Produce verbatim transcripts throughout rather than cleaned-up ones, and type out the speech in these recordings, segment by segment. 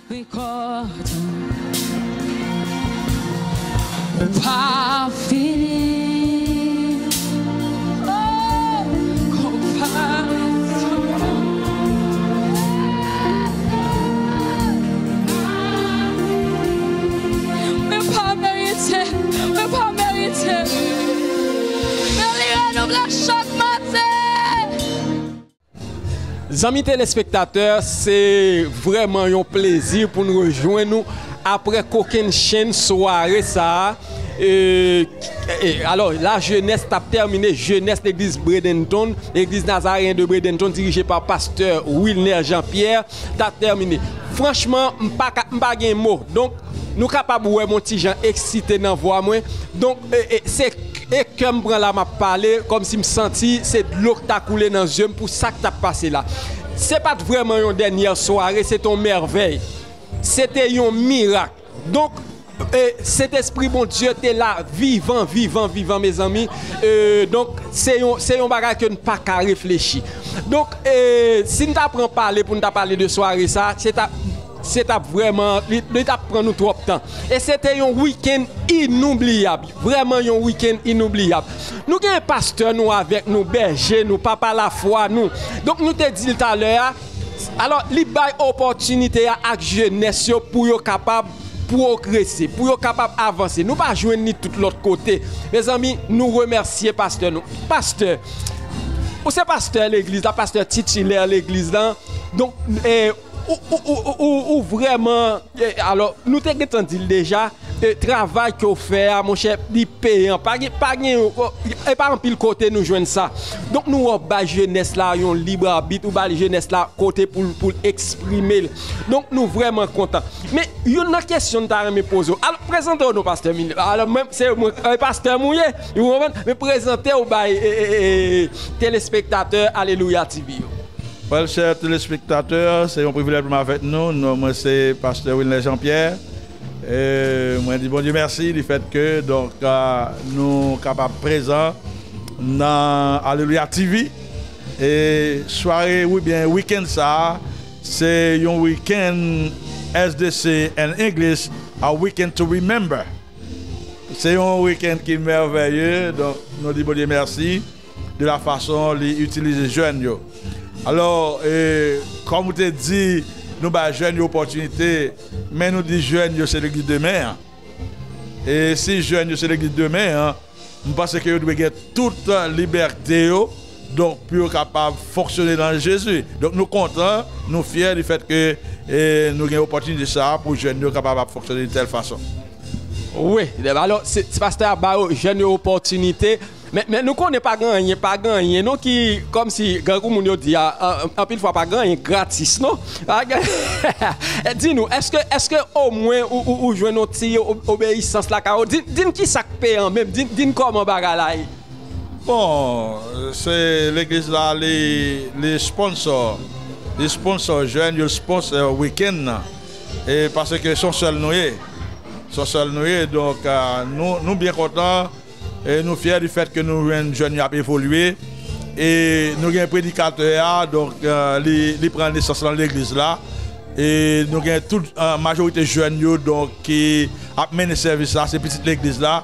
Rekòt ou pa fini. Oh, konpasyon. Mwen pa merite, mwen pa merite. Men li renouvle chak maten. Zanmi telespektatè, se vrèman yon plezi pou n rejwenn ou apre kokennchenn sware sa a. E, e, alò, lajenès t ap tèmine, jenès legliz Bradenton, legliz Nazareyen de Bradenton, dirije pa pastè Wilner Jean Pierre, t ap tèmine. Franchman, m pa ka, m pa gen mo. Donk, nou kapab wè m on ti jan eksite nan vwa mwen. Donk, e, e, se, e kè m pran la m ap pale, kòmsi m santi se dlo k ta koule nan zye m pou sa k t ap pase la. Se pa t vrèman yon dènyè sware, se t on mèvèy. Se te yon mirak. Donk, e, Sentespri Bondye te la vivan, vivan, vivan, mezanmi. E, donk, se yon, se yon bagay ke n pa ka reflechi. Donk, e, si n ta pran pale pou n ta pale de sware sa, se ta, se t ap vrèman, li, li t ap pran nou twòp tan. E se te yon wikenn inoubliyab, vrèman yon wikenn inoubliyab. Nou gen pastè nou avèk nou, bèje nou, papa lafwa nou. Donk, nou te di l talè a, alò, li bay opòtinite a ak jenès yo pou yo kapab pwogrese, pou yo kapab avanse. Nou pa jwenn li tout lòt kote. Mezanmi, nou remèsye pastè nou. Pastè, ou se pastè legliz la, pastè titilè legliz la. Donk, e, ou, ou, ou, ou, ou, ou vrèman, e, alò, nou te gentan di l deja, e, travay ke w fè a, monchè, li peyan. Pa gen, pa gen, e pa anpil kote nou jwenn sa. Donk, nou wè w bay jenès la yon lib abit, ou bay jenès la kote pou l, pou l eksprime l. Donk, nou vrèman kontan. Men, youn nan kesyon n ta renmen poze w. Alò, prezante w non, pastè Mil-, alò, mwen, se mwen, e, pastè m ou ye, ou konprann? Men prezante w bay, e, e, e, telespektatè Alelouya T V yo. Well, chè telespektatè, se yon privilèj pou m avèk nou. Non mwen se pastè Wilner Jean Pierre. E mwen di Bondye mèsi du fait que, donk, a, nou kapab prezan nan Alelouya T V. E sware oubyen wikenn sa a, se yon wikenn S D C in English, a weekend to remember. Se yon wikenn ki mèvèye, donk nou di Bondye mèsi de la fason li itilize jèn yo. Alò, e, kòm ou te di, nou bay jèn yo opòtinite, men nou di jèn yo se legliz demen an. E si jèn yo se legliz demen an, m panse ke yo dwe gen tout libète yo, donk, pou yo kapab fonksyone nan Jezi. Donk, nou kontan, nou fyè du fait que, e, nou gen opòtinite sa a pou jèn yo kapab ap fonksyone de tèl fason. Wi, alò, se, se pastè a ba yo, jèn yo opòtinite. Men, men nou konnen pa gen anyen, pa gen anyen non ki kòmsi, grangou moun yo di a, an, anpil fwa pa gen anyen gratis non. Pa gen, di nou, èske, èske omwen ou, ou, ou jwenn yon ti o-, obeyisans lakay ou? Di, di n kisa k peyan menm, di, di n kòman bagay la ye. Bon, se legliz la, li, li sponsor, li sponsor jèn yo, sponsor wikenn nan. E paske se yon sèl nou ye. Se yon sèl nou ye, donk, a, nou, nou byen kontan. E nou fyè du fait que nou jwenn jèn yo ap evolye. E nou gen predikatè a, donk, e, li, li pran nesans nan legliz la. E nou gen tout, e, majorite jèn yo, donk, ki ap mennen sèvis la, se pitit legliz la.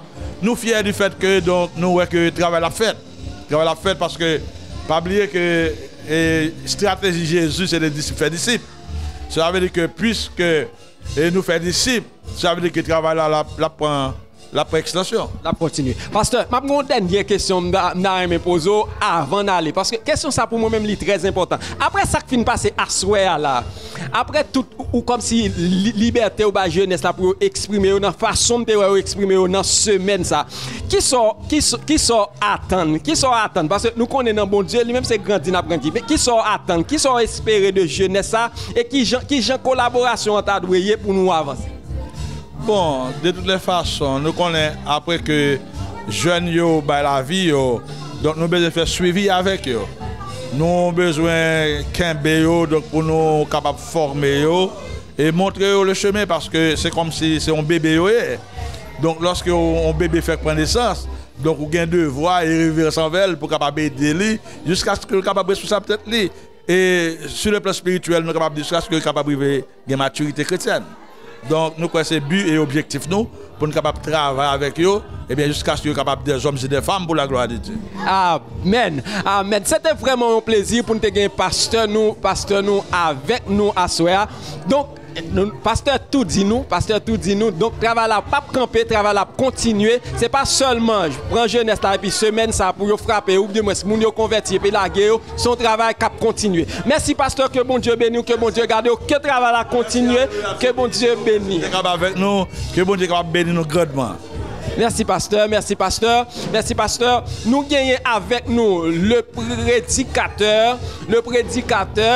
Nou fyè du fait que, donk, nou wè ke travay la ap fèt. Travay la ap fèt paske, pa bliye ke, e, estrateji Jezi, se de disip fè disip. Sa vle di ke, piske, e, nou fè disip, sa vle di ke travay la, l ap, l ap pran, l ap pran ekstansyon. L ap kontinye. Pastè, m ap gen yon dènye kesyon m ta, m ta renmen poze w avan n ale. Paske kesyon sa pou mwen menm li trè enpòtan. Apre sa k fin pase aswè a la, apre tout ou, ou kòmsi li-, libète ou bay jenès la pou yo eksprime yo nan fason m te wè yo eksprime yo nan semèn sa. Kisa w, kisa, kisa w atann? Kisa w atann? Paske nou konnen nan Bondye, li menm se grandi n ap grandi. Men kisa w atann? Kisa w espere de jenès sa? E kijan, kijan kolaborasyon an ta dwe ye pou nou avanse? Bon, de toutes les façons, nou konnen apre ke jèn yo bay lavi yo, donk nou bezwen fè swivi avèk yo. Nou bezwen kenbe yo, donk pou nou kapab fòme yo e montre yo le chemen, paske se kòmsi se yon bebe yo ye. Donk, lòske yon, yon bebe fèk pran nesans, donk ou gen devwa e reverans anvè l pou kapab ede li jiskaske l kapab responsab tèt li. E sou le plan espirityèl, nou kapab di jiskaske yo kapab rive gen matirite kretyèn. Donk, nou kwè se bi e objektif nou, pou n kapab travay avèk yo, ebyen, jiskaske yo kapab dèzòm e dèfanm pou laglwa de Dye. Amèn. Amèn. Se te vrèman yon plezi pou n te gen pastè nou, pastè nou avèk nou aswè a. Donk, nou, pastè tou di nou, pastè tou di nou, donk travay la p ap kanpe, travay la ap kontinye. Se pa sèlman pran jenès la epi semèn sa pou yo frape, oubyen mwens moun yo konvèti epi lage yo, se yon travay k ap kontinye. Mèsi pastè, ke Bondye beni w, ke Bondye gade w, ke travay la kontinye, ke Bondye beni. Bondye kapab avèk nou, ke Bondye kapab beni nou grandman. Mèsi pastè, mèsi pastè, mèsi pastè. Nou genyen avèk nou le predikatè, le predikatè,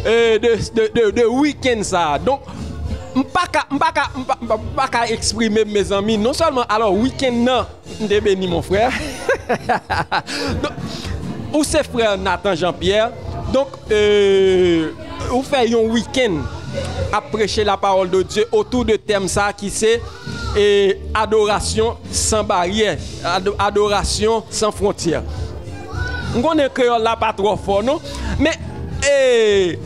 euh, de, de, de, de wikenn sa. Donk, m pa ka, m pa ka, m pa, m pa, m pa ka eksprime m, mezanmi. Non sèlman, alò, wikenn nan, m te beni, mon frè. Donk, ou se frè Nathan Jean Pierre. Donk, euh, ou fè yon wikenn ap preche la parole de Dieu autour de tèm sa ki se, e, adorasyon san baryè, ado-, adorasyon san fwontyè. M konnen kreyòl la pa twò fò non, men, e,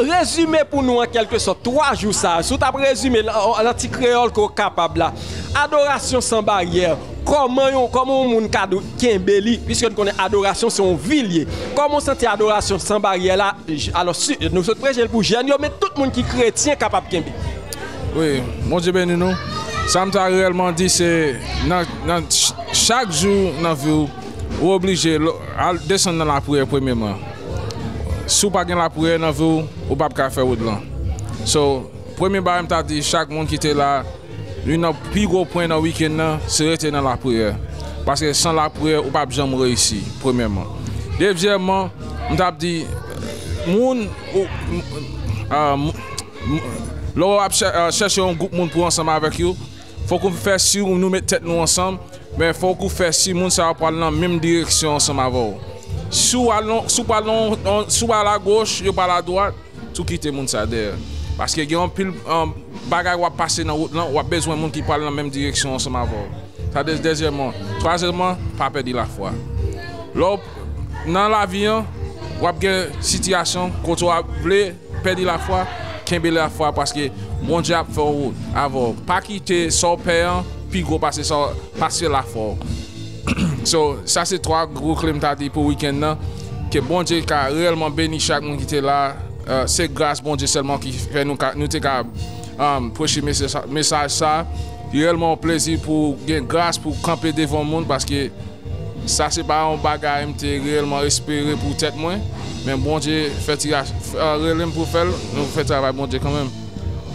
rezime pou nou an kèlke sòt twa jou sa, si w t ap rezime l an, an ti kreyòl ke w kapab la. Adorasyon san baryè, kòman yon, kòman yon moun ka dwe kenbe li, piske n konnen adorasyon se yon vi l ye. Kòman w santi adorasyon san baryè la? J-, alò, si, nou sot preche l pou jèn yo, men tout moun ki kretyen kapab kenbe. Wi, Bondye beni nou. Sa m ta reyèlman di se nan, nan ch-, chak jou nan vi w, ou oblije lo-, al desann nan lapriyè premyeman. Si w pa gen lapriyè nan vi w, ou p ap ka fè wout lan. So, premye bagay m ta di chak moun ki te la, youn nan pi gwo pwen nan wikenn nan, se rete nan lapriyè. Paske san lapriyè, ou p ap janm reyisi, premyèman. Dezyèmman, m t ap di, moun, ou, m, a, m, m, lè w ap chè-, a, chèche yon gwoup moun pou ansanm avèk yo, fòk ou fè si nou met tèt nou ansanm, men fòk ou fè si moun sa yo pral nan menm direksyon ansanm avè w. Si w al nan, si w pral nan, nan, si w al agoch, yo pral adwat, tou kite moun sa dèyè. Paske gen anpil, um, bagay w ap pase nan wout lan, w ap bezwen moun ki pral nan menm direksyon ansanm avè w. Sa de-, dezyèmman. Twazyèmman, pa pèdi lafwa. Lè w nan lavi an, w ap gen sitiyasyon kote w ap vle pèdi lafwa, kenbe lafwa paske Bondye ap fè yon wout avè w. Pa kite sa w pè an pi gwo pase sa w, pase lafwa w. So, sa se twa gwo kle m ta di pou wikenn nan. Ke Bondye ka reyèlman beni chak moun ki te la. Euh, se gras Bondye sèlman ki fè nou ka, nou te ka, um, preche mesaj, mesaj sa. Reyèlman yon plezi pou gen gras pou kanpe devan moun, paske sa se pa yon bagay m te reyèlman espere pou tèt mwen. Men Bondye fè ti, euh, rele m pou fè l, nou fè travay Bondye kanmenm.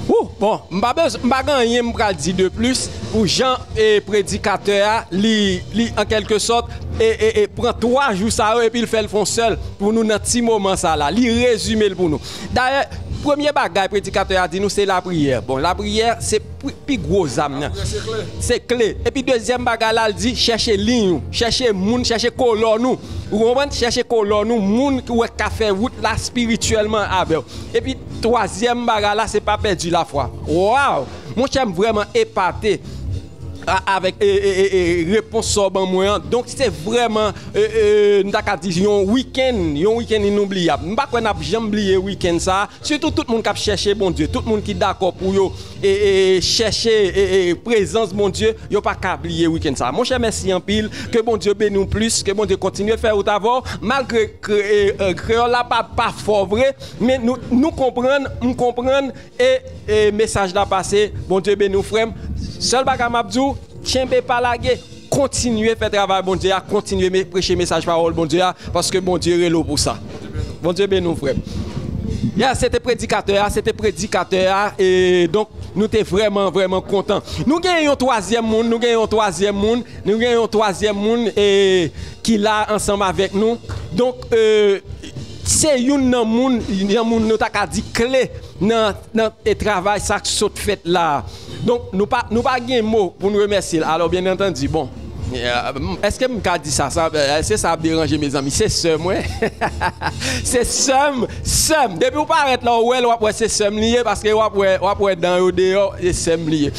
Wou, bon, m pa bezwen, m pa gen anyen m pral di de plis pou jan, e, predikatè a, li, li an kèlke sòt, e, e, e, pran twa jou sa yo epi l fè l fè yon sèl pou nou nan ti moman sa la. Li rezime l pou nou. Dayè, premye bagay predikatè a di nou se lapriyè. Bon, lapriyè se pi, pi gwo zam nan. Lapriyè se kle. Se kle. Epi dezyèm bagay la, l di chèche liy ou, chèche moun, chèche kolòn ou. Ou konprann? Chèche kolòn ou, moun ki w wè ka fè wout la espirityèlman avè w. Epi twazyèm bagay la, se pa pèdi lafwa. Waw! Monchè, m vrèman epate a-, avèk, e, e, e, e, repons sa w ban mwen an. Donk, se vrèman, e, e, m ta ka di, yon wikenn, yon wikenn inoubliyab. M pa kwè n ap janm bliye wikenn sa a. Sitou tout moun k ap chèche Bondye, tout moun ki dakò pou yo, e, e, chèche, e, e, prezans Bondye, yo pa ka bliye wikenn sa a. Monchè, mèsi anpil. Ke Bondye beni w plis, ke Bondye kontinye fè wout avè w. Malgre kre-, e, e, kreyòl la pa, pa fò vre, men nou, nou konprann, m konprann, e, e, mesaj la pase. Bondye beni w, frè m. Sèl bagay m ap di w, tchenbe pa lage, kontinye fè travay Bondye a, kontinye me-, preche mesaj pawòl Bondye a, paske Bondye rele w pou sa. Bondye beni w, frè m. Ya, se te predikatè a, se te predikatè a, e donk, nou te vrèman, vrèman kontan. Nou gen yon twazyèm moun, nou gen yon twazyèm moun, nou gen yon twazyèm moun, e, ki la ansanm avèk nou. Donk, e, se youn nan moun, nan moun nou ta ka di kle nan, nan, e, travay sa k sot fèt la. Donk, nou pa, nou pa gen mo pou n remèsye l. Alò, byen antandi, bon, e, èske m ka di sa? Sa, e, se sa ap deranje, mezanmi. Se sè m, wi. Se sè m, sè m. Depi w parèt la, w wè l, w ap wè se sè m li ye, paske w ap wè, w ap wè dan yo deyò, se sè m li ye.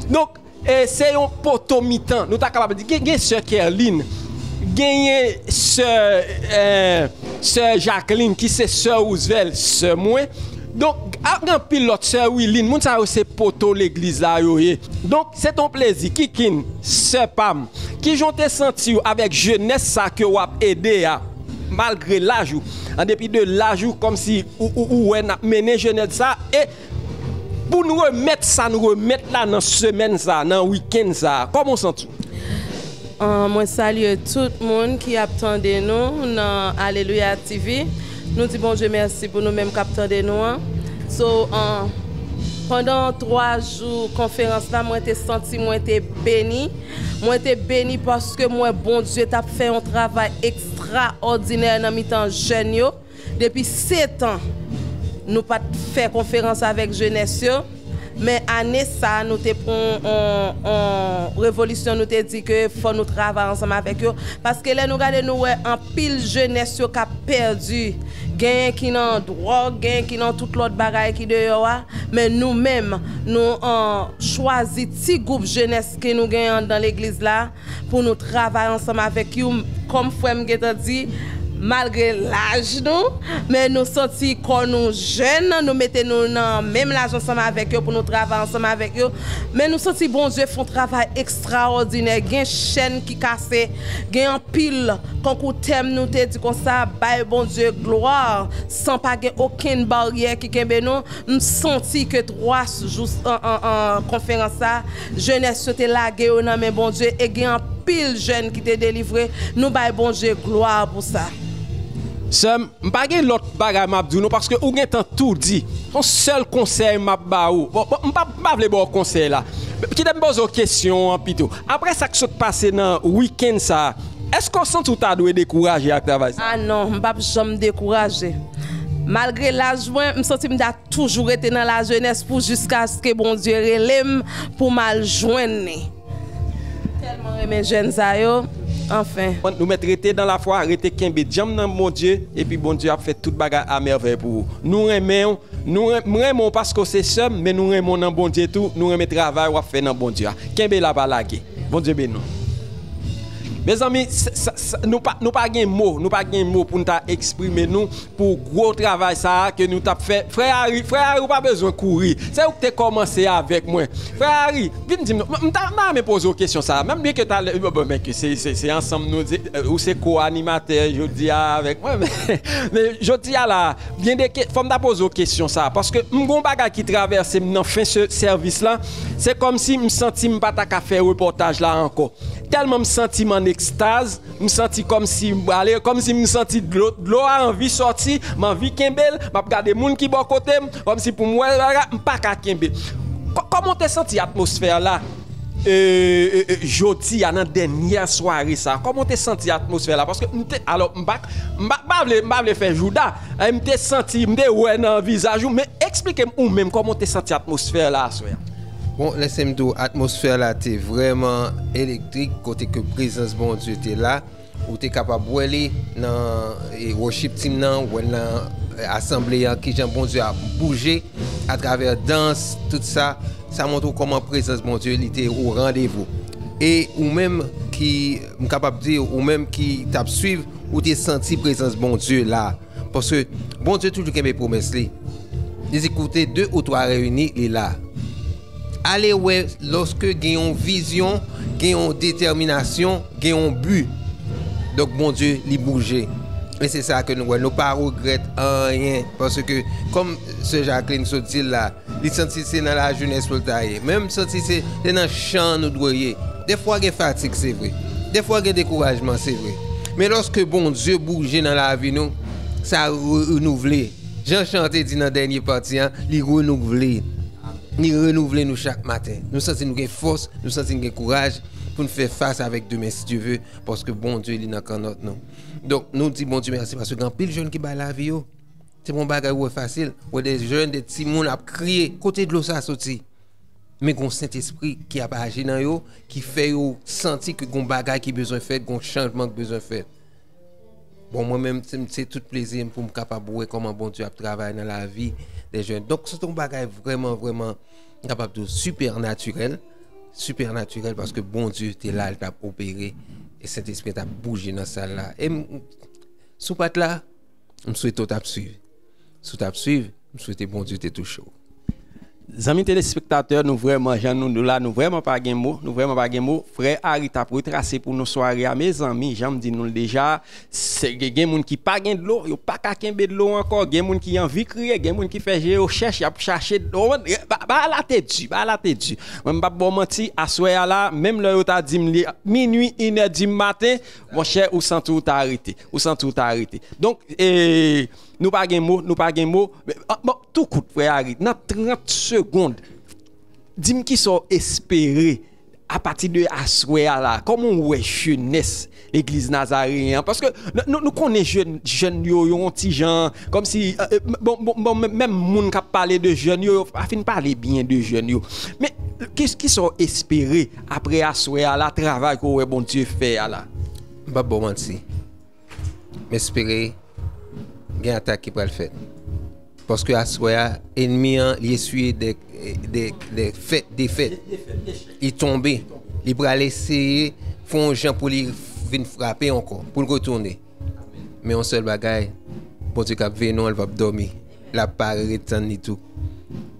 Donk, e, se yon poto mitan. Nou ta kapab di, gen, gen sè Kerline, genyen sè, e, Sè Jacqueline, ki se sè Roosevelt, sè mwen. Donk, ap gen anpil lòt, sè Wiline, moun sa yo se poto legliz la yo ye. Donk, se t on plezi, Kikin, sè pa m, kijan w te santi w avèk jenès sa ke w ap ede a, malgre laj ou, an depi de laj ou, kòmsi ou, ou, ou wè n ap mennen jenès sa, e pou n remèt sa n remèt la nan semèn sa, nan wikenn sa, kòman w santi w? An, mwen salye tout moun ki ap tande nou nan Alelouya T V. Nou di Bondye mèsi pou nou menm k ap tande nou an. So, an, pandan twa jou konferans la, mwen te santi mwen te beni. Mwen te beni paske mwen Bondye t ap fè yon travay ekstraòdinè nan mitan jèn yo. Depi sèt an, nou pa t fè konferans avèk jenès yo. Men ane sa a, nou te pran yon, yon revolisyon, nou te di ke fò nou travay ansanm avèk yo. Paske lè nou gade, nou wè anpil jenès yo k ap pèdi. Genyen ki nan dwòg, genyen ki nan tout lòt bagay ki deyò a. Men nou menm, nou an, chwazi ti gwoup jenès ke nou genyen anndan legliz la, pou nou travay ansanm avèk yo. Kòm frè m gentan di, malgre laj nou, men nou santi kò nou jèn, nou mete nou nan menm laj ansanm avèk yo pou nou travay ansanm avèk yo. Men nou santi Bondye fè yon travay ekstraòdinè. Gen chèn ki kase, gen anpil, kankou tèm nou te di konsa, bay Bondye glwa, san pa gen okenn baryè ki kenbe nou. M santi ke twa jou an, an, an konferans sa, jenès yo te lage yo nan men Bondye e gen anpil jèn ki te delivre. Nou bay Bondye glwa pou sa. Sè m, m pa gen lòt bagay m ap di w non, paske ou gentan tou di. Se yon sèl konsèy m ap ba ou. Bon, bon, m pa, m pa vle ba w konsèy la. Kite m poze w kesyon an pito. Apre sa k sot pase nan wikenn sa a, èske w santi w ta dwe dekouraje ak travay sa? A non, m p ap janm dekouraje. Malgre laj mwen, m santi m ta toujou rete nan lajenès pou jiskaske Bondye rele m pou m al jwenn li. Tèlman renmen jèn sa yo, anfen. Nou mèt rete nan lafwa, rete kenbe djanm nan Bondye, epi Bondye ap fè tout bagay a mèvèy pou ou. Nou renmen w, nou ren- m renmen w paske w se sè m, men nou renmen w nan Bondye tou, nou renmen travay w ap fè nan Bondye a. Kenbe la, pa lage. Bondye beni w. Mezanmi, s- s- s- nou pa, nou pa gen mo, nou pa gen mo pou n ta eksprime nou pou gwo travay sa a ke nou t ap fè. Frè Harry, frè Harry, ou pa bezwen kouri. Se ou ki te kòmanse avèk mwen. Frè Harry, vin di m non. M ta, m ta renmen poze w kesyon sa a. Menm byen ke talè, bon, bon, men ke se, se, se ansanm nou di, ou se ko-animatè jodi a avèk mwen. Men, men jodi a la, byen de ke, fò m ta poze w kesyon sa a. Paske m gon bagay ki travèse m nan fen se, sèvis la. Se kòmsi m santi m pa ta ka fè repòtaj la ankò. Tèlman m santi m an ekstaz, m santi kòmsi m prale, kòmsi m santi dlo, dlo a anvi sòti, m anvi kenbe l, m ap gade moun ki bò kote m, kòmsi pou m wè bagay, m pa ka kenbe. Kò- Kòman w te santi atmosfè la? E, e, e, jodi a nan dènyè sware sa, kòman w te santi atmosfè la? Paske m te, alò, m pa, m pa, m pa vle, m pa vle fè jouda, e, m te santi, m te wè nan vizaj ou, men eksplike m ou menm kòman w te santi atmosfè la aswè a. Bon, lese m di w, atmosfè la te vrèman elektrik, kote ke prezans Bondye te la. Ou te kapab wè li nan e, worship team nan, ou wè l nan e, asanble a, kijan Bondye ap bouje atravè dans, tout sa. Sa montre w kòman prezans Bondye li te o randevou. E ou menm ki, m kapab di, ou menm ki t ap swiv, ou te santi prezans Bondye la. Paske Bondye toujou kenbe pwomès li. Li di, kote de ou twa reyini, li la. Ale wè, lòske gen yon vizyon, gen yon detèminasyon, gen yon bi. Donk, Bondye, li bouje. E se sa ke nou wè. Nou pa regrèt anyen. Paske, kòm sè Jacqueline sot di l la, li santi se nan lajenès pou l ta ye. Mwen, m santi se, se nan chan nou dwe ye. Defwa gen fatig, se vre. Defwa gen dekourajman, se vre. Men lòske Bondye bouje nan lavi nou, sa re- renouvle. Jan chan an te di nan dènye pati an, li renouvle. Li renouvle nou chak maten. Nou santi nou gen fòs, nou santi nou gen kouraj pou n fè fas avèk demen, si Dye ve, paske Bondye, li nan kannòt nou. Donk, nou di Bondye mèsi paske gen anpil jèn ki bay lavi yo. Se pa yon bagay ou wè fasil. Ou wè de jèn, de timoun ap kriye. Kote dlo sa soti? Men gen yon Sentespri ki ap aji nan yo, ki fè yo santi ke gen yon bagay ki bezwen fèt, gen yon chanjman ki bezwen fèt. Bon, mwen menm, se, se tout plezi m pou m kapab wè kòman Bondye ap travay nan lavi de jèn. Donk, se te yon bagay vrèman, vrèman, m kapab di w, sipènatirèl. Sipènatirèl, paske Bondye te la, li t ap opere, e Sentespri t ap bouje nan sal la. E m, si w pa t la, M swete w t ap swiv. Si w t ap swiv, m swete Bondye te touche w. Zanmi telespektatè, nou vrèman, jan nou, nou la, nou vrèman pa gen mo, nou vrèman pa gen mo. Frè Harry t ap retrase pou nou sware a, mezanmi, jan m di nou l deja, se, gen, gen moun ki pa gen dlo, yo pa ka kenbe dlo ankò, gen moun ki anvi kriye, gen moun ki fè je yo chèch, y ap chache dlo, ba, ba la te di, ba la te di. Mwen, m p ap ba w manti, aswè a la, menm lè yo ta di m li minui, inè di maten, monchè, ou santi w ta rete, ou santi w ta rete. Donk, e, nou pa gen mo, nou pa gen mo. Men, ah, bon, tou kout, frè Harry, nan trant segonn, di m kisa w espere apati de aswè a la, kòman w wè jenès legliz Nazareyen an? Paske n-, nou, nou konnen jèn, jèn yo, yo yon ti jan, kòmsi, e, e, bon, bon, bon, men-, menm moun k ap pale de jèn yo, yo pa fin pale byen de jèn yo. Men, ki, kisa w espere apre aswè a la, travay ke w wè Bondye fè a la? M p ap ba w manti. M espere gen atak ki pral fèt. Paske aswè a, ènmi an, li eswiye de, de, de fèt, defèt. Li tonbe. Li pral eseye fè yon jan pou li vin frape ankò, pou l retounen. Men yon sèl bagay, Bondye k ap veye nou an, l p ap dòmi. L ap pare ret tann li tou.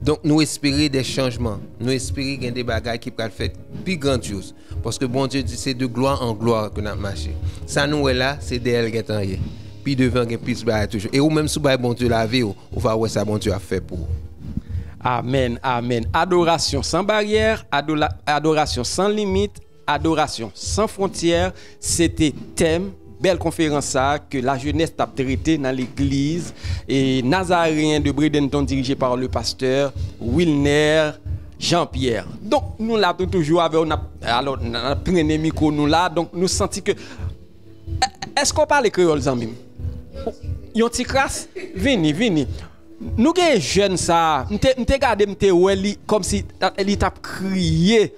Donk, nou espere de chanjman. Nou espere gen de bagay ki pral fèt pi grandyoz. Paske Bondye di se de glwa an glwa ke n ap mache. Sa nou wè la, se dèyè l gentan ye. Pi devan gen plis bagay toujou. E ou menm, si w bay Bondye lavi w, ou va wè sa Bondye ap fè pou ou. Amèn, amèn. Adorasyon san baryè, adola-, adorasyon san limit, adorasyon san fwontyè, se te tèm bèl konferans sa a ke lajenès t ap trete nan legliz e Nazareyen de Bradenton, dirije pa le pastè Wilner Jean-Pierre. Donk, nou la tou toujou avè w, n ap, alò, n ap trennen mikwo nou la. Donk, nou santi ke, è-, èske w pale kreyòl, zanmi m? Yon ti kras? Vini, vini. Nou gen jèn sa a, m te, m te gade, m te wè li kòmsi li t ap kriye.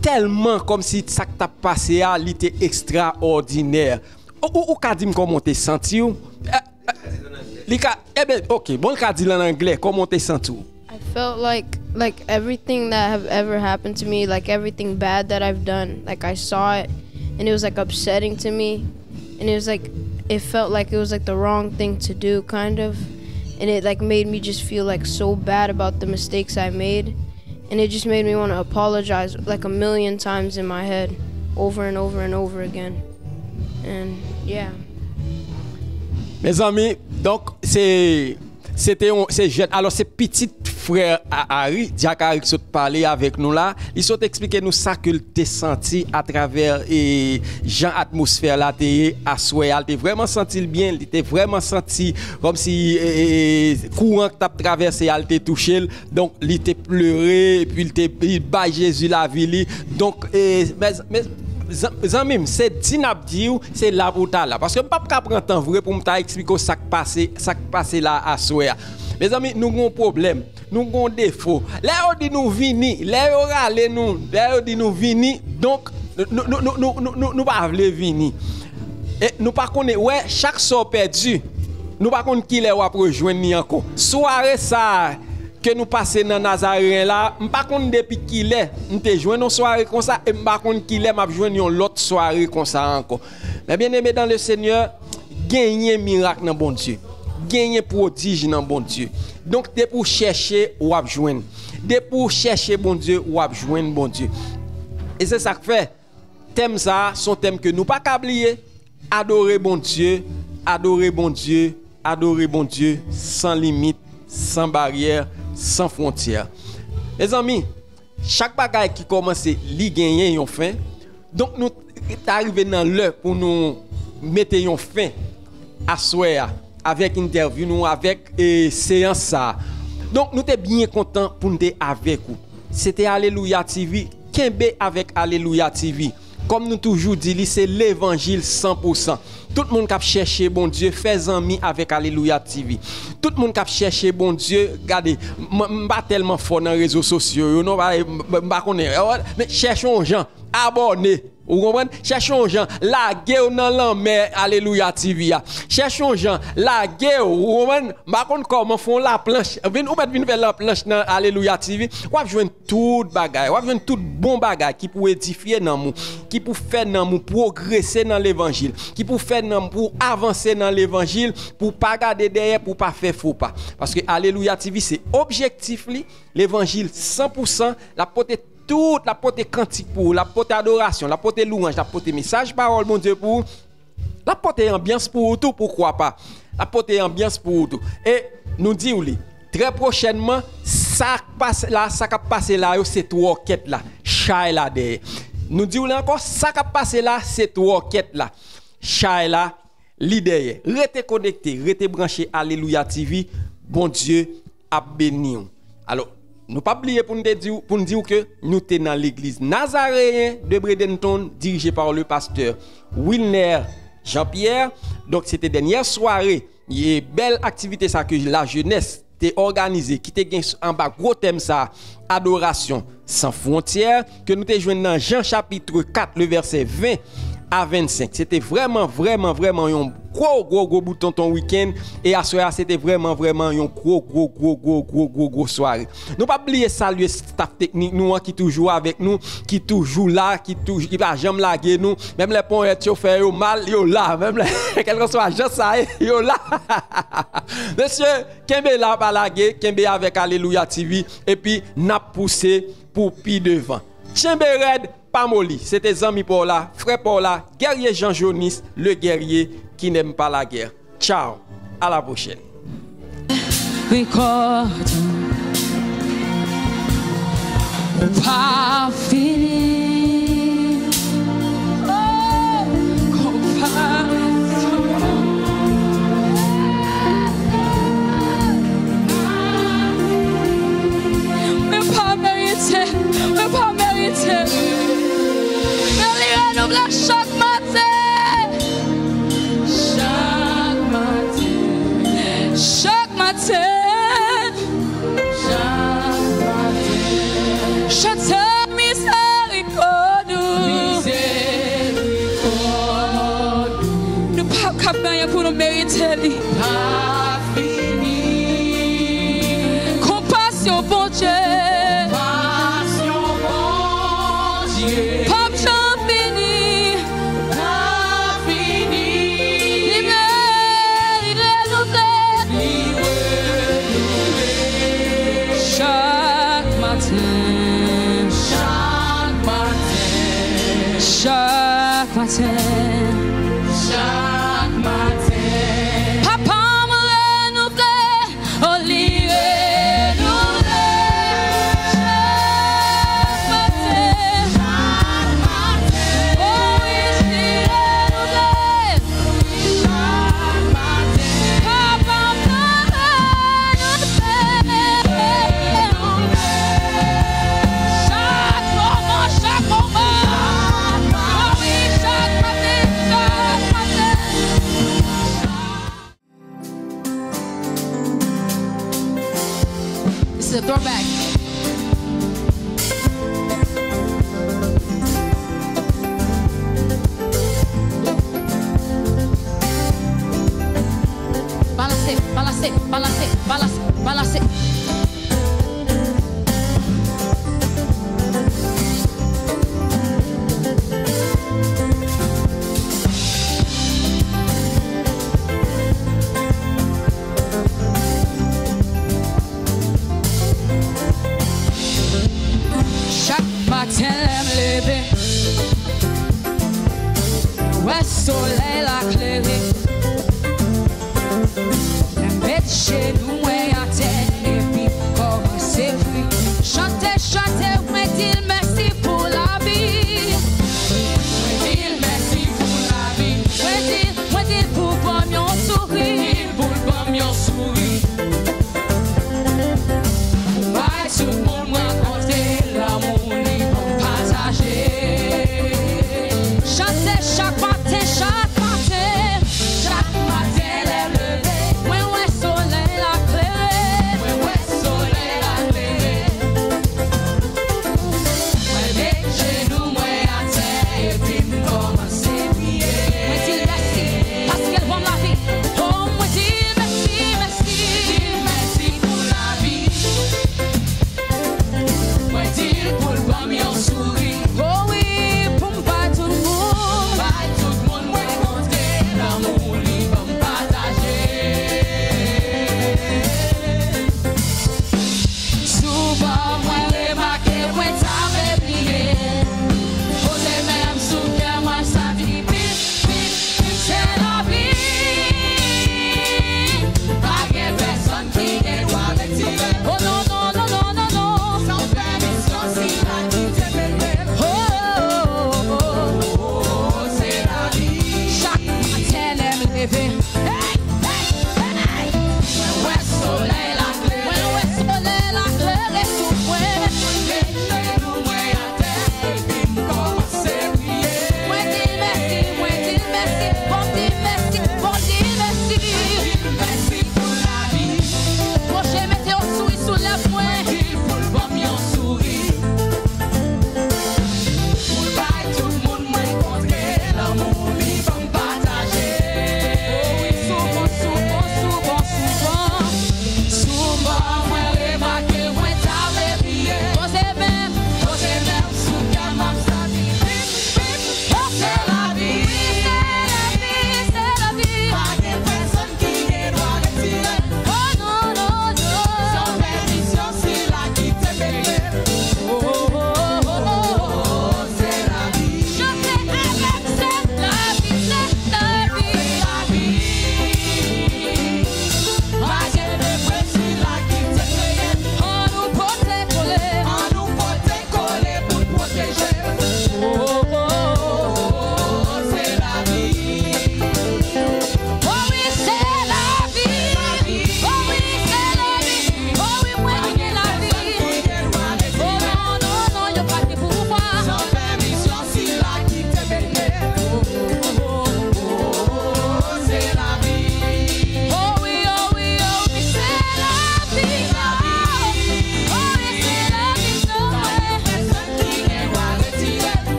Tèlman kòmsi sa k t ap pase a, li te ekstraòdinè. Ou, ou, ou ka di m kòman w te santi w? Eh, eh, li ka, eben, ok, bon, l ka di l an anglè, kòman w te santi w? I felt like, like, everything that have ever happened to me, like, everything bad that I've done, like, I saw it, and it was, like, upsetting to me, and it was, like, it felt like it was, like, the wrong thing to do, kind of, and it, like, made me just feel, like, so bad about the mistakes I made, and it just made me want to apologize, like, a million times in my head, over and over and over again, and yeah. Mezanmi, donk, se, se te yon, se jèn, alò, se pitit frè A-, Ari, Dyak Ari, ki sot pale avèk nou la. Li sot eksplike nou sa ke l te santi atravè, e, jan atmosfè la te ye aswè a. Li te vrèman santi l byen, li te vrèman santi kòmsi, e, e, e, kouran k t ap travèse a, l te touche l. Donk, li te plere, epi l te, li bay Jezi lavi li. Donk, e, mè, mè, zan-, zanmi m, se di n ap di w, se la pou w ta la. Paske m p ap ka pran tan vre pou m ta eksplike w sa k pase, sa k pase la aswè a. Mezanmi, nou gen yon pwoblèm, nou gen yon defo. Lè yo di nou vini, lè yo rale nou, lè yo di nou vini, donk, nou, nou pa vle vini. E nou pa konnen, wè, chak sa w pèdi, nou pa konn kilè w ap rejwenn li ankò. Sware sa a ke nou pase nan Nazareyen la, m pa konn depi kilè m te jwenn yon sware konsa, e m pa konn kilè m ap jwenn yon lòt sware konsa ankò. Mes bien-aimés dans le Seigneur, genyen mirak nan Bondye. Genyen pwodij nan Bondye. Donk, depi w chèche, w ap jwenn. Depi w chèche Bondye, w ap jwenn Bondye. E se sa k fè, tèm sa a, se yon tèm ke nou pa ka bliye. Adore Bondye, adore Bondye, adore Bondye, san limit, san baryè, san fwontyè. Mezanmi, chak bagay ki kòmanse, li genyen yon fen. Donk, nou t-, ta rive nan lè pou nou mete yon fen aswè a, avèk entèvyou nou, avèk, e, seyans sa a. Donk, nou te byen kontan pou n te avèk ou. Se te Alelouya T V. Kenbe avèk Alelouya T V. Kòm nou toujou di li, se levanjil san pou san. Tout moun k ap chèche Bondye, fè zanmi avèk Alelouya T V. Tout moun k ap chèche Bondye, gade, m, m pa tèlman fò nan rezo sosyo yo, non, pa, m, m pa konnen, men chèche yon jan, abòne. Ou konprann? Chèche yon jan, lage w nan lanmè Alelouya T V a. Chèche yon jan, lage w, ou konprann? M pa konn kòman, fè yon laplanch. Vin, ou mèt vin fè laplanch nan Alelouya T V. W ap jwenn tout bagay. W ap jwenn tout bon bagay ki pou edifye nanm ou, ki pou fè nanm ou pwogrese nan levanjil, ki pou fè nanm ou avanse nan levanjil, pou w pa gade dèyè, pou w pa fè fo pa. Paske Alelouya T V se objektif li, levanjil san pou san, l ap pote tout, l ap pote kantik pou ou, l ap pote adorasyon, l ap pote louwanj, l ap pote mesaj pawòl Bondye pou ou, l ap pote anbyans pou ou tou, poukwa pa? L ap pote anbyans pou ou tou. E nou di w li, trè pwochènman, sa k pase la, sa k ap pase la yo, se twòkèt la, chay la dèyè. Nou di w li ankò, sa k ap pase la, se twòkèt la, chay la, li dèyè. Rete konekte, rete branche Alelouya T V, Bondye ap beni w. Alò, nou p ap bliye pou n te di w, pou n di w ke nou te nan legliz Nazareyen de Bradenton, dirije pa le pastè Wilner Jean-Pierre. Donk, se te dènyè sware, e, bèl aktivite sa ke lajenès te òganize, ki te gen s-, anba gwo tèm sa, adorasyon san fwontyè, ke nou te jwenn nan Jan chapit kat, le vèsè ven a vennsenk. Se te vrèman, vrèman, vrèman yon gwo, gwo, gwo bout tonton wikenn. E aswè a, se te vrèman, vrèman yon gwo, gwo, gwo, gwo, gwo, gwo, gwo sware. Nou p ap bliye salye staf teknik nou an ki toujou avèk nou, ki toujou la, ki toujou, ki pa janm lage nou. Menm lè ponyèt yo fè yo mal, yo la. Menm lè, kèlkanswa jan sa ye, yo la. Mesye, kenbe la, pa lage, kenbe avèk Alelouya T V, epi n ap pouse pou pi devan. Tchenbe rèd, pa moli. Se te zanmi pa w la, frè pa w la, Guerrier Jean Jonis, le guerrier qui n'aime pas la guerre. Ciao, à la prochaine. Rikòd ou pa fini. Oh, konpasyon. Mwen pa merite, mwen pa merite. Men li renouvle chak maten. Chak maten. Chak maten. Chak maten. Chante mizerikòd ou. Mizerikòd ou. Nou pa ka fè anyen pou nou merite li. Pa fini. Konpasyon Bondye. Konpasyon Bondye. P ap janm fini. Pa fini. Li meri-, li renouvle. Li renouvle. Chak maten. Chak maten. Chak maten. Chak maten. Papa m renouvle. Oh, li renouvle chak maten. Oh, wi, li renouvle. Papa m renouvle. Chak moman, chak moman. Oh, wi, chak maten, chak maten. This is a throwback. Balanse, balanse, balanse, balanse, balanse. Chak maten lè m leve, wè solèy la klere. Mwen met jenou mwen atè epi kòmanse pri. Chante, chante, mwen di l mèsi pou lavi. Mwen di l mèsi pou lavi. Mwen di, mwen di l pou ban m yon souri. Mwen di l pou l ban m yon souri. Ou bay tout moun mwen konte lanmou li pou m pataje. Chante chak maten, chak maten.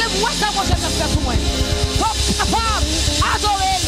M wè sa Bondye m nan fè pou mwen. Fò m kapab adore